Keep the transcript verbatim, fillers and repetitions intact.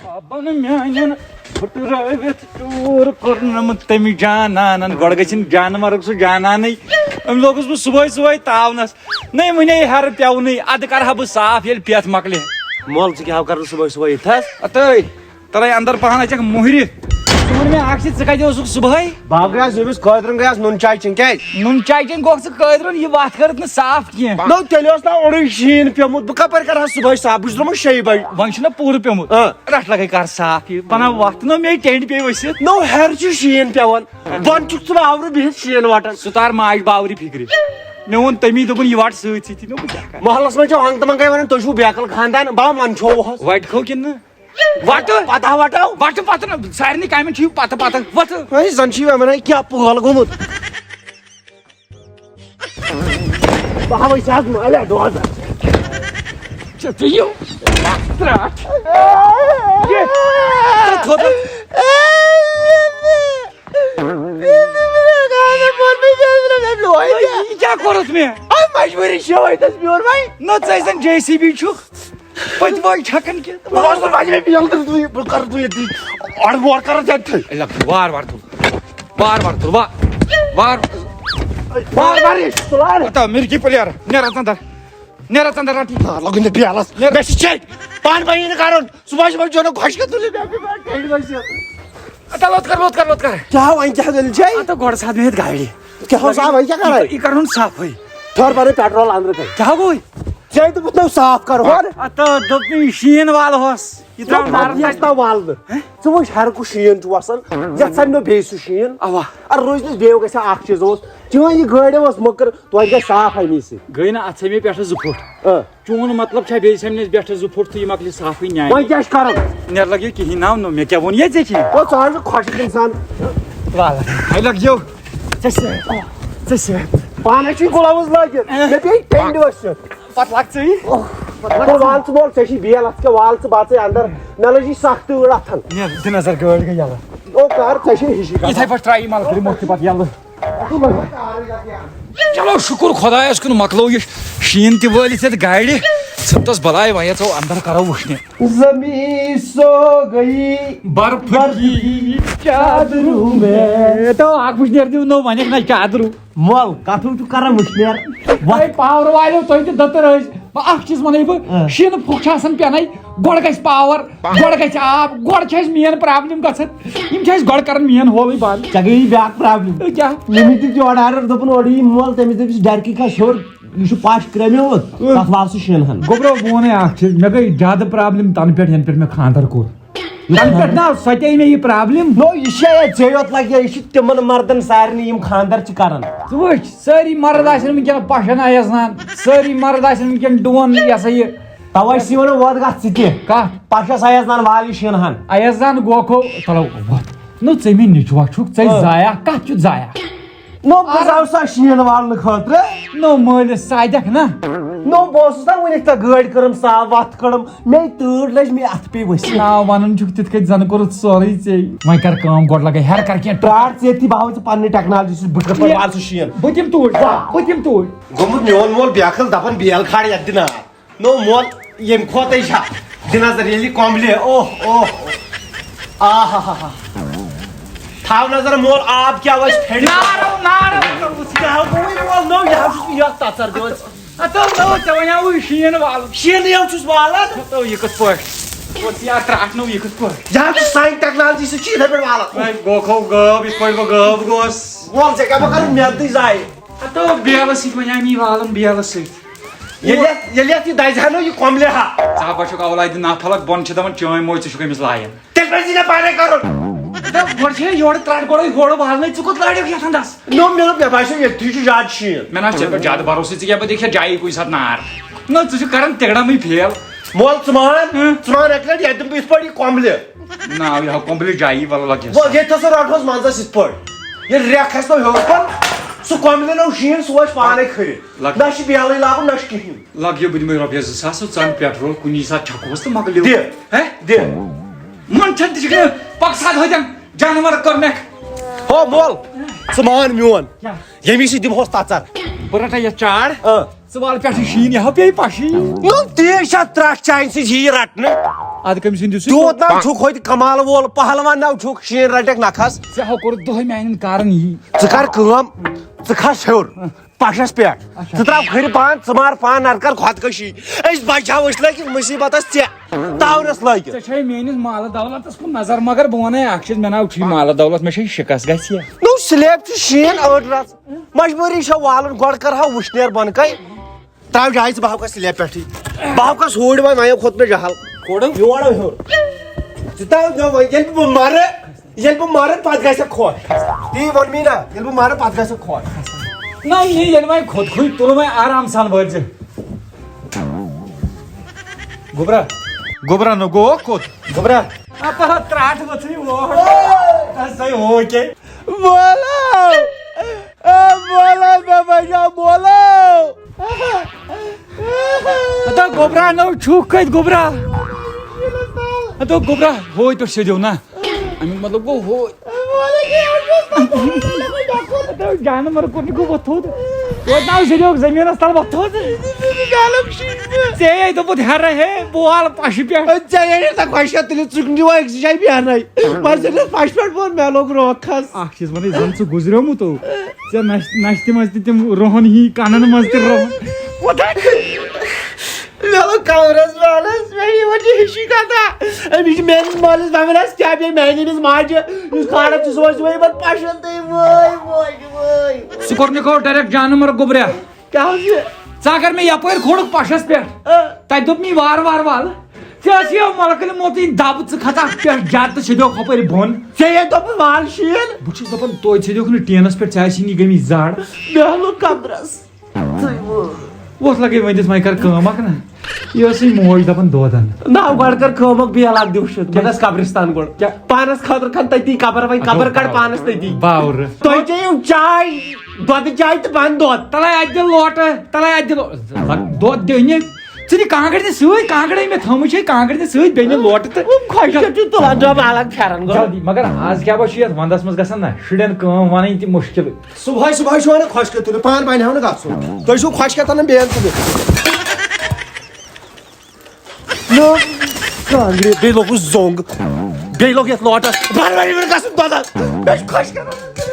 بابن میانٮ۪ن پھُٹرٲوِتھ ٹوٗر کوٚرنم تٔمۍ جانانن۔ گۄڈٕ گٔژھِنۍ جانورُک سُہ جانانٕے۔ أمۍ لوگُس بہٕ صُبحٲے صُبحٲے تاونس۔ نٔے وُنے ہرٕ پٮ۪ونٕے، ادٕ کرٕ ہا بہٕ صاف ییٚلہِ پٮ۪تھ مۄکلہِ۔ مول، ژٕ کیٛاہ ہاو کران صُبحٲے صُبحٲے ییٚتہِ تھَس؟ اتٲے، ترے اندر پہن اچھکھ مُہرِ۔ ژٕ وَن مےٚ اکھ چیٖز، ژٕ کتہِ اوسُکھ صُبحٲے؟ بہٕ ہاو گٔیاس ییٚمِس قٲدرن گٔیاس نُن چاے چیٚنۍ۔ کیٛازِ؟ نُن چاے چیٚنۍ گوٚکھ ژٕ قٲدرُن، یہِ وتھ کٔرٕتھ نہٕ صاف کینٛہہ۔ نو تیٚلہِ اوس نا اورُے شیٖن پیوٚمُت، بہٕ کپٲرۍ کرٕ ہا صُبحٲے صاف؟ بہٕ چھُس درٛامُت شیٚیہِ بجہِ۔ وۄنۍ چھُنہ پوٗرٕ پیوٚمُت۔ آ۔ رٹھ لگے کر صاف یہِ، بناو وتھ، نہ مے ٹینٹ پیٚیہِ ؤسِتھ۔ نو ہیرٕ چھُ شیٖن پٮ۪وان، بۄن چھُکھ ژٕ باورٕ بِہِتھ شیٖن وٹان۔ سُہ تار ماجہِ باورِ فِکرِ۔ مےٚ ووٚن تٔمی، دوٚپُن، یہِ وٹ سۭتۍ سۭتی۔ نہ بہٕ کیٛاہ کرٕ؟ محلس منٛز چھِ ہنٛگ تہٕ منٛگے ونان، تُہۍ چھِو بیکل خاندان، بہٕ ہا منٛدچھووُہس۔ وٹہِ کھو کِنہٕ نہٕ؟ وٹہٕ۔ پتہ وٹو۔ وٹہٕ پتہٕ نہٕ، سارنٕے کامٮ۪ن چھُ یہِ پتہٕ پتہٕ وتھٕ۔ ہے، زن چھِ یہِ ونان، کیٛاہ پٲل گوٚمُت؟ بہٕ ہاوے ژےٚ از مالیا دۄد۔ ژےٚ پیٚیِو ترٛٹھ۔ یہِ، تہٕ تھوٚد۔ یہِ کیٛاہ کوٚرُتھ مےٚ؟ اَمہِ مجبوٗری چھِ وۄنۍ تَس میون وۄنۍ۔ نہ، ژٕ ٲسۍ زَن جے سی بی چھُکھ۔ پٔتۍ وٲے چھَکان کہِ۔ بہٕ اوسُس وۄنۍ مےٚ بیل تہٕ بہٕ کرٕ تُہۍ ییٚتی۔ اَڑٕ وار کرٕ ژےٚ تھٔے۔ اے، لۄکٹُے، وار وار تُل۔ وار وار تُل، وار۔ وار۔ وار وار یہِ۔ تُل وار۔ ہتا، مِرگی پٕلیر۔ نیر اَژ اَندر۔ نیر اَژ اَندر، رَٹ یہِ۔ آ، لَگُن دِ بیلَس۔ نیر۔ مےٚ چھِ چیٚکۍ۔ پانہٕ پَیی نہٕ کَرُن۔ صُبحَس چھِ وۄنۍ چیوٚن خۄش کَتھ تُلِتھ مےٚ پیٚٹھ ٹھیٚکۍ ؤسِتھ۔ ہتا، لوٚت کر، لوٚت کر، لوٚت کر۔ کیٛاہ وۄنۍ کیٛاہ دٔلیٖل چھے؟ ہتا، گۄڈٕ ساتہٕ مےٚ ہیٚتھ گاڑِ۔ کیٛاہ اوس آ، وۄنۍ کیٛاہ کَران؟ یہِ، یہِ کَرُن صافٕے۔ ٹھٔہر، بَرٕ پیٹرول اَندرٕ کَنہِ۔ کیٛاہ گوٚو؟ ژےٚ دوٚپُتھ نہ صاف کَر ہورٕ۔ اَتھ دوٚپ مےٚ یہِ شیٖن والہٕ ہوس۔ یہِ ترٛاو نارٕ یَس تَتہِ۔ تام والہٕ نہٕ۔ ہہ؟ ژٕ وٕچھ ہَر کُس شیٖن چھُ وَسان۔ یَتھ سَنہِ مےٚ بیٚیہِ سُہ شیٖن۔ اَوا۔ اَدٕ روزِ نہٕ بیٚیہِ گژھِ ہا اَکھ چیٖز اوس۔ چٲنۍ یہِ گٲڑۍ ٲس مٔکٕر، توتہِ گژھِ صاف اَمی سۭتۍ۔ گٔے نہ اَتھ ژھے مےٚ پٮ۪ٹھٕ زٕ فُٹ۔ اۭں۔ چون مطلب چھا بیٚیہِ ژھے مےٚ پٮ۪ٹھٕ زٕ فُٹ تہٕ یہِ مۄکلہِ صافٕے نیٛامہِ؟ وۄنۍ کیٛاہ چھِ کَرُن؟ نیر لَگہِ کِہیٖنۍ ناو نہٕ۔ مےٚ کیٛاہ ووٚن ییٚتہِ ژےٚ کِہیٖنۍ؟ او، ژٕ حظ چھُکھ خۄشِک اِنسان۔ وَلہٕ۔ ہے لَگیو۔ ژےٚ سۭتۍ۔ ژےٚ سۭتۍ۔ پانَس چھُے گُلاوُز لٲگِتھ۔ اۭں۔ مےٚ پیٚیہِ ٹٮ۪نٛڈِ ؤسِتھ۔ پتہٕ لگ ژٕے۔ تہٕ وال ژٕ مول، ژےٚ چھِ بیل اَتھ کیٛاہ؟ وال ژٕ بَژٕے اَندر۔ مےٚ لٔج یہِ سخ تۭر اَتھن۔ نیر، دِ نظر، گٲڑۍ گٔے یَلہٕ۔ او کر، ژےٚ چھے ہِشی کَتھ۔ یِتھَے پٲٹھۍ ترٛاو یہِ مَلہٕ کٔرِتھ مۄکھ تہِ پَتہٕ یَلہٕ۔ چلو، شُکُر خۄدایَس کُن، مۄکلو یہِ شیٖن تہِ وٲلِتھ یَتھ گاڑِ۔ ژھٕنتَس بَلاے، وۄنۍ اَژو اَندر، کَرو وٕچھنہِ۔ زمین سو گئی برف کی چادروں میں۔ تو اکھ وٕچھ نیر دیو نو، وۄنۍ نہ چادرو۔ مول، کتھٕ چھُ کران وٕچھنیر۔ وۄتھ۔ تۄہہِ پاور والیو، تُہۍ تہِ دٔتٕر ٲسۍ۔ وۄنۍ اکھ چیٖز وَنَے بہٕ، اۭں۔ شیٖنہٕ پھُکھ چھُ آسان پٮ۪نَے، گۄڈٕ گژھِ پاور، گۄڈٕ گژھِ آب، گۄڈٕ چھِ اَسہِ مین پرابلم گژھان۔ یِم چھِ اَسہِ گۄڈٕ کران مین ہولٕے بنٛد۔ ژےٚ گٔیی بیٛاکھ پرابلم۔ اے، کیٛاہ؟ مےٚ دیُت یورٕ آرڈر، دوٚپُن اورٕ یی مول، تٔمِس دٔپِس ڈرکہِ کھس ہیوٚر، یہِ چھُ پش کرٛیمیومُت، اۭں۔ تَتھ وال سُہ شیٖنہٕ ہن۔ گوٚبرو، بہٕ وَنَے اکھ چیٖز، مےٚ گٔے زیادٕ پرابلم تَنہٕ پٮ۪ٹھ، یَنہٕ پٮ۪ٹھ مےٚ خانٛدر کوٚر۔ تَنہٕ پٮ۪ٹھ نا سۄ تے مےٚ یہِ پرابلم۔ نو، یہِ چھا ہے ژےٚ یوت لگہِ، یہِ چھِ تِمن مردن سارنٕے یِم خانٛدر چھِ کران۔ ژٕ وٕچھ، سٲری مرد آسن وٕنکیٚن پشن آیس نان، سٲری مرد آسن وٕنکیٚن ڈون، یہِ ہسا یہِ۔ توے چھِ وَنان، وۄتھ گژھ ژٕ تہِ۔ کتھ؟ پشس آیس نان والی شیٖنہٕ ہن۔ آیس نان گوکھو، چلو وۄتھ۔ نو، ژےٚ مےٚ نیٚچوٗ چھُکھ، ژےٚ آ۔ ضایع، کتھ چھُتھ ضایع؟ نو، بہٕ آ۔ درٛاوُس سا شیٖن والنہٕ خٲطرٕ۔ نو، مٲلِس سادیکھ نا۔ نو، بہٕ اوسُس نا وٕنِکھ تۄہہِ گٲڑۍ کٔرٕم صاف، وَتھ کٔڑٕم، مے تۭر لٔج، مے اَتھٕ پیٚیہِ ؤسِتھ۔ آ، وَنان چھُکھ تِتھ کٔنۍ زَن کوٚرُتھ سورُے ژےٚ۔ وۄنۍ کر کٲم، گۄڈٕ لَگے ہیٚرٕ کر کینٛہہ۔ پرٛار ژٕ ییٚتی، بہٕ ہاوے ژےٚ پننہِ ٹیکنالجی سۭتۍ بہٕ کِتھ پٲٹھۍ والہٕ سُہ شیٖن۔ بہٕ دِمہٕ توٗرۍ، بہٕ دِمہٕ توٗرۍ۔ گوٚمُت میون مول بیکھل، دَپان بیل کھار یَتھ دِنہٕ آب۔ نو مول، ییٚمہِ کھۄتَے چھا؟ دِ نظر، ییٚلہِ یہِ کۄمبلہِ، اوہ، اوہ، اوہ۔ آ ہا ہا ہا۔ تھاو نظر مول، آب کیٛاہ وَسہِ پھیٚرِ۔ نارو، نارو۔ یہِ ہا گوٚوُے مول، نو، یہِ ہا چھُس بہٕ یَتھ تَژَر دِوان۔ ہتو، نو، ژےٚ وَنیٛاوُے شیٖن والُن۔ شیٖنٕے یوت چھُس والان۔ ہتو، یہِ کِتھ پٲٹھۍ؟ اوس یہِ اَتھ ترٛٹھ، نو، یہِ کِتھ پٲٹھۍ؟ یہِ ہا چھُ سانہِ ٹیکنالجی سۭتۍ چھِ یِتھَے پٲٹھۍ والان۔ وۄنۍ گوٚو کھو غٲب، یِتھ پٲٹھۍ گوٚو غٲب گوس۔ وَل، ژےٚ کیٛاہ بہٕ کَرٕ محنتٕے ضایع۔ ہتو، بیلہٕ سۭتۍ وَنیٛام یی والُن، بیلہٕ سۭتۍ۔ ییٚلہِ یَتھ، ییٚلہِ یَتھ یہِ دَزِ ہا نہٕ، یہِ کۄملہِ ہا۔ ژٕ ہا چھُکھ اولادِ نافلک، بۄن چھِ دَپان چٲنۍ موج، ژٕ چھُکھ أمِس لایان۔ تیٚلہِ پَزِ نہٕ پانَے کَرُن۔ دَپ، گۄڈٕ چھے یورٕ ترٛٹھ، گۄڈَے ہورٕ والنَے، ژٕ کوٚت لارِکھ یَتھ اَندَس؟ نو، مےٚ دوٚپ، مےٚ باسیو، ییٚتہِ چھُ زیادٕ شیٖن۔ مےٚ نہ حظ چھِ ژےٚ پٮ۪ٹھ زیادٕ بھروسہٕ، ژٕ کیٛاہ پَتہٕ ییٚکھ جایی کُنہِ ساتہٕ نار۔ نہ، ژٕ چھُکھ کَران تِگڑَمٕے فیل۔ مول، ژٕ مان، ہٕم۔ ژٕ مان اَکہِ لَٹہِ، یَتھ دِمہٕ بہٕ یِتھ پٲٹھۍ یہِ کۄمبلہِ۔ نہ، یہِ ہا کۄمبلہِ جایی، وَلہٕ لَگیٚس۔ وۄنۍ ییٚتہِ تھَس سُہ رَٹہوس منٛزَس یِتھ پٲٹھۍ۔ ییٚلہِ رٮ۪کھ کھَسہِ نو ہیوٚر کُن، سُہ کۄمبلہِ نو شیٖن، سُہ وَسہِ پانَے کھٔرِتھ۔ لَگ- نہ چھِ بیلٕے لاگُن، نہ چھِ کِہیٖنۍ۔ لَگ یہِ بہٕ دِمَے رۄپیَس زٕ ساس، ژٕ اَن پیٹرول، کُنی ساتہٕ چھَکہوس تہٕ مۄکلیو۔ دِ۔ ہے؟ دِ۔ وۄنۍ چھَنہٕ تہِ چھِ کَران، پَکھ ساتہٕ ہوتٮ۪ن جانوَر کٔر مےٚ۔ ہو مول، ژٕ مان میون۔ کیٛاہ؟ ییٚمی سۭتۍ دِمہوس تَژَر۔ بہٕ رَٹَے یَتھ چاڑ۔ اۭں۔ ژٕ وَل پٮ۪ٹھٕ شیٖن، یہِ ہا پیٚیہِ پَشی۔ نو، تی چھا ترٛٹھ چانہِ سۭتۍ یی رٹنہٕ؟ اَدٕ کٔمۍ سٕنٛدِ سۭتۍ؟ تیوٗت ناو چھُکھ ہوٚتہِ کمال وول، پہلوان ناو چھُکھ، شیٖن رٹکھ نکھس۔ ژےٚ ہا کوٚرُتھ دۄہے میٛانٮ۪ن کارن یی۔ ژٕ کر کٲم، ژٕ کھس ہیوٚر پشس پٮ۪ٹھ۔ اچھا۔ ژٕ ترٛاو کھرِ پان، ژٕ مار پان، نتہٕ کر خۄدکٔشی۔ أسۍ بچاوو أسۍ لٲگِتھ مُصیبتس ژےٚ، تاونس لٲگِتھ۔ ژےٚ چھے میٛٲنِس مالہٕ دولتس کُن نظر، مگر بہٕ ونے اکھ چیٖز، مےٚ ناو چھُے مالہٕ دولت، مےٚ چھے شِکس گژھِ۔ نو، سلیب چھُ شیٖن أڑ رژھ۔ مجبوٗری چھےٚ والُن، گۄڈٕ کَرٕہا وٕشنیر بۄنہٕ کَنہِ۔ ترٛاو جایہِ ژٕ، بہٕ ہاوکھ سلیب پٮ۪ٹھٕے۔ بہٕ ہاوکھ ہُرۍ وۄنۍ، وۄنۍ کھوٚت مےٚ جہل۔ کھوٚڑُن؟ یور وۄنۍ ہیوٚر۔ ژٕ ترٛاو، نہ، وۄنۍ ییٚلہِ بہٕ مَرٕ، ییٚلہِ بہٕ مَرٕ، پَتہٕ گژھِ خۄش۔ تی ووٚن مےٚ نہ، ییٚلہِ بہٕ مَرٕ، پَتہٕ گژھِ خۄش۔ نہ، یہِ ییٚلہِ وۄنۍ کھوٚت کھُے، تُل وۄنۍ آرام سان وٲتۍ زِ۔ گوٚبرا۔ گوٚبرا نہٕ گوٚو کوٚت؟ گوٚبرا۔ اَپا ترٛٹھ ؤژھٕے ووٹ۔ تَس سَے ہو کیٛاہ؟ بولو! اے بولو، مےٚ بچاو، بولو! ہتو گوٚبرا، نو چھُکھ کتہِ گوٚبرا؟ ہتو گوٚبرا، ہوے پٮ۪ٹھ سیٚدیو نا۔ امیُک مطلب گوٚو ہوے۔ ہتو جانور کوٚر نہٕ گوٚو وۄتھُن۔ وۄتھ ناو سیٚدیو زٔمیٖنس تل وۄتھُن۔ ژےٚ ہے دوٚپُتھ ہیرٕ ہے بول پشہِ پٮ۪ٹھ۔ ژےٚ ییٚلہِ نہٕ خۄش چھےٚ تُلِتھ ژٕ کُنہِ وقتہٕ چھے بیٚہنَے۔ مگر ژےٚ چھُنہٕ پَشہِ پٮ۪ٹھ بوٚن مےٚ لوٚگ روکھ کھَس۔ اَکھ چیٖز وَنَے، زَن ژٕ گُزریومُت او۔ ژےٚ نَش-، نَشتہِ منٛز تہِ تِم رۄہَن ہی، کَنَن منٛز تہِ رۄہَن۔ کوٗتاہ مےٚ لوٚگ کَمرَس وَلَس، مےٚ یہِ وۄنۍ یہِ ہِشی کَتھا۔ أمِس چھِ میٛٲنِس مٲلِس وَنان اَسہِ کیٛاہ بیٚیہِ میٛانہِ أمِس ماجہِ، یُس کھالان چھُ صُبحٲے صُبحٲے یِمَن پَشَن تہٕ وٲے ماجہِ وٲے۔ سُہ کوٚر نہٕ کھو ڈایریکٹ جانہٕ مَرگ گوٚبریا۔ کیٛاہ اوس یہِ؟ ژٕ اگر مےٚ یپٲرۍ کھوٚرُکھ پشس پٮ۪ٹھ، آ۔ تتہِ دوٚپ مےٚ وارٕ وارٕ وال۔ ژےٚ ٲسی یہِ ملکہٕ موتٕنۍ دب، ژٕ کھژکھ پٮ۪ٹھ جد تہٕ سیٚدیوکھ ہۄپٲرۍ بۄن۔ ژےٚ ییٚلہِ دوٚپُتھ وال شیٖن۔ بہٕ چھُس دپان توتہِ سیٚدیوکھ نہٕ ٹینس پٮ۪ٹھ، ژےٚ آسی نہٕ گٔمٕتۍ زڈ۔ مےٚ لوٚگ کمرس۔ وۄتھ لگے ؤنِتھ وۄنۍ کر کٲم اکھ نا۔ یہِ ٲسٕے موج دپان دۄد انہٕ۔ نہ، گۄڈٕ کر کٲم اکھ، بیل اکھ دِ وٕچھِتھ۔ بہٕ گژھٕ قبرستان گۄڈٕ۔ کیٛاہ؟ پانس خٲطرٕ کھن تٔتی قبر، وۄنۍ قبر کڑ پانس تٔتی۔ باورٕ۔ تُہۍ چیٚیِو چاے۔ دۄدٕ چاے تہٕ بَن دۄد۔ تَلَے اَتہِ دِ لوٹہٕ، تَلَے اَتہِ دِ لو-، دۄد دِ أنِتھ۔ ژٕ دِ کانٛگٕر تہِ سۭتۍ، کانٛگٕر أنۍ مےٚ تھٲومٕژ چھے، کانٛگٕر تہِ سۭتۍ، بیٚیہِ نہِ لوٹہٕ تہٕ۔ وۄنۍ خۄش چھُ تُلان جواب الگ پھٮ۪رن گوٚو۔ جلدی، مگر آز کیٛاہ بہٕ چھُ یَتھ وَندَس منٛز گژھان نہ، شُرٮ۪ن کٲم وَنٕنۍ تہِ مُشکِلٕے۔ صُبحٲے، صُبحٲے چھُ وَنان خۄش کیٛاہ تُلِو، پانہٕ بَنہِ ہاو نہٕ گژھُن۔ تُہۍ چھُو خۄش کیٛاہ تَنان بیٚیَن تُلِو۔ نہ، کانٛگرِ، بیٚیہِ لوٚگُس زوٚنٛگ۔ بیٚیہِ لوٚگ یَتھ لوٹَس۔ بَربَرِ وِرِ گژھُن دۄدَس۔ مےٚ چھُ خۄش کَران۔